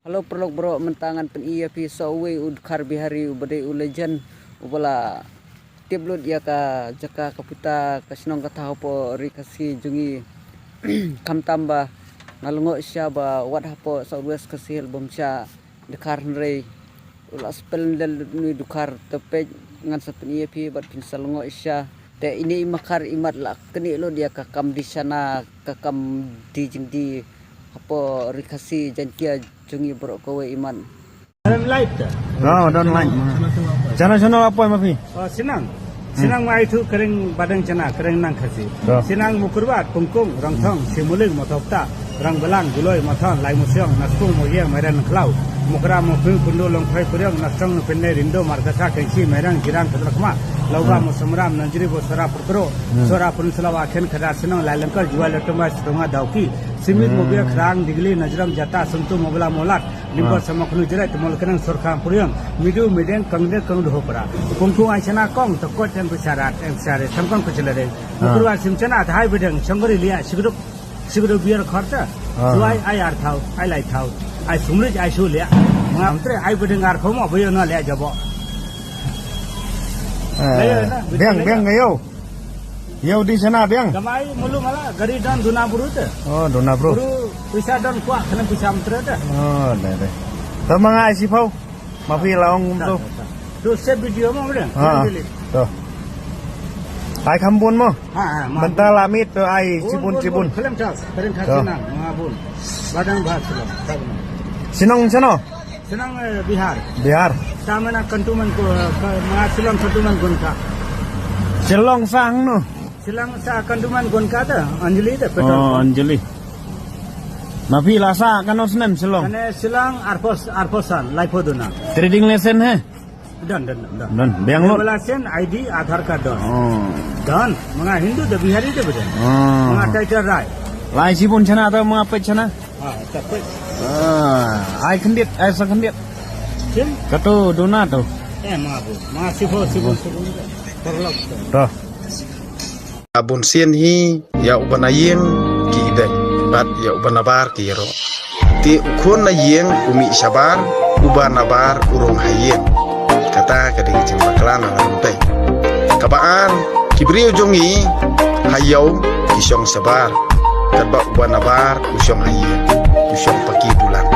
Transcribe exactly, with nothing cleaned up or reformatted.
Hello paralok baroh, mynta ngan pyni ïa phi sa uwei u dkhar Bihari uba dei u legend, uba la tip lut ïa ka jaka ka puta ka shnong ka thaw hapoh ri Khasi jong ngi. Khamtam ba nga la ngoh shisha ba wat hapoh South West Khasi Hills bym shah dkhar, hynrei u la spell lel lut nui dkhar. Te peit, ngan sa pyni ïa phi bad phin sa la ngoh shisha. Te ine i Makhar i mat la knieh lut ïa ka kam die shana, ka kam die jingdie hapoh ri Khasi Jaiñtia jong ngi baroh kawei i mat. Don light te? Oh, don light ma. Channel, channel apa ma phi? Oh, Sinang. Sinang ma itu kering badang chana, kering nang Khasi. Sinang Mukurbat, Pungkung, Rangthong, Simuling, Motokta, Rangbalang, Guloi, Mathon, Laimusiong, Naskung, Moyeng, Mairan, Klau, Mukra, Moping, Kundu, Longkhoi, Kuriong, Nastong, Pinne, Rindo, Markasa, Kengsi, Mairang, Jirang, Kadrakma, Lauba, Musamram, Nanjri, Bosora, Purkro, Sora, Peninsula, Waken, Khadar, Sinong, Lailengkar, Jual, Letumba, Sitonga, Dauki, Simit, Mobia, Krang, Digli, Najram, Jata, Sumtu, Mobla, Molat, Limbor, Samakhlu, Jeret, Molkenang, Sorkham, Puriong, Midu, Mideng, Kangde, Kangdu, Hopra, Pungkung, Aichana, Kong, Tokot, Ten, Bicharat, Em, Sare, Samkon, Kuchilade, Mukurwa, Simchana, Thai, Bideng, Chongori, Lia, Sigduk, Sigduk, Biar, Khorta, Duai, Ai, Arthau, Ai, Laithau, Ai, Sumrij, Ai, Shulia, Ngamtre, Ai, Bideng, Arkomo, Boyo, Nalia, Jabo. Biang, biang, ayo. Ïa u die shana biang. Kamai mulu mala gari don duna bru te. Oh, duna bru. Bru pisa don kwah kena pisa mentere te. Oh, dai dai. To ma nga ai shiphew. Ma phi la ong kumto. Tu save video mo bru. Ha. To. Ai kham bun mo. Ha ha. Mynta la miet to ai shibun shibun. Khlem tas, khlem tas. Sinang ma bun. Badang bha silo. Sinong shano? Sinang, eh, Bihar. Bihar. Sa mana kantuman ko, ka, mga Shillong kantuman gunka. Shillong sa hangno? Shillong sa kantuman gunka ta, Anjali ta, petrol. Oh, Anjali. Ma phi la sa kano snem Shillong? Kane Shillong arpos, arposan, laipoduna. Trading license he? Don, don, don. Don, biang lut. Wala sen I D, Aadhaar card don. Oh. Don, mga Hindu da Bihari da bida. Oh. Mga Title Rai. Lai shibun shana ta mga peit shana? Ah, ta peit. Ah, ai khyndiat, ai sa khyndiat. Sim? Kato duna to. Eh, mga bun. Mga shibun, shibun, shibun. Paralok to. To. Bun sien hi, ïa uba na ïing ki ideng, bad ïa uba na bar ki ïaroh. Te u khun na ïing u mih shabar, uba na bar u rung ha ïing. Kata ka dei ka jingbakla na la rympei. Kaba ar, ki briew jong ngi ha ïew ki shong shabar. Katba uba na bar u shong ha ïing, u shong paki dulan.